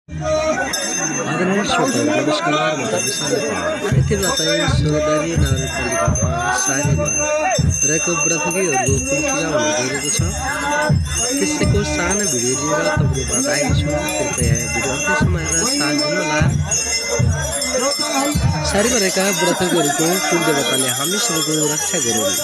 आदरणीय श्रोता नमस्कार म विशाल यति बेला चाहिँ सोरदारी नगरपालिका सारीमा रहेको बुढाथोकीहरूको कुल पूजा हुन गइरहेको छ। त्यसैको सानो भिडियो लिएर तपाईँको माझ आएको छु। कृपया भिडियो अन्त्यसम्म हेरेर साथ दिनुहोला। सारीमा रहेका बुढाथोकीहरूको कुल देवताले हामी सबैको रक्षा गरून्।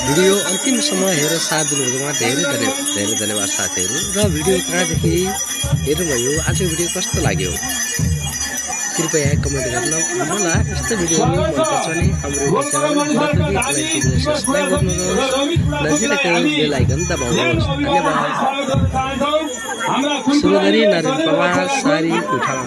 भिडियो अन्तिमसम्म हेरेर साथ दिनुभएकोमा धेरै धन्यवाद साथीहरू। र भिडियो कहाँदेखि हेर्नुभयो, आजको भिडियो कस्तो लाग्यो कृपया कमेन्ट गर्न होला। यस्तो भिडियोहरू मनपर्छ भने हाम्रो च्यानल सब्सक्राइब गर्नुहोस्, नजिकै बेल आइकन दबाउनुहोस्। धन्यवाद। सोरदारी नगरपालिका सारी कुठान।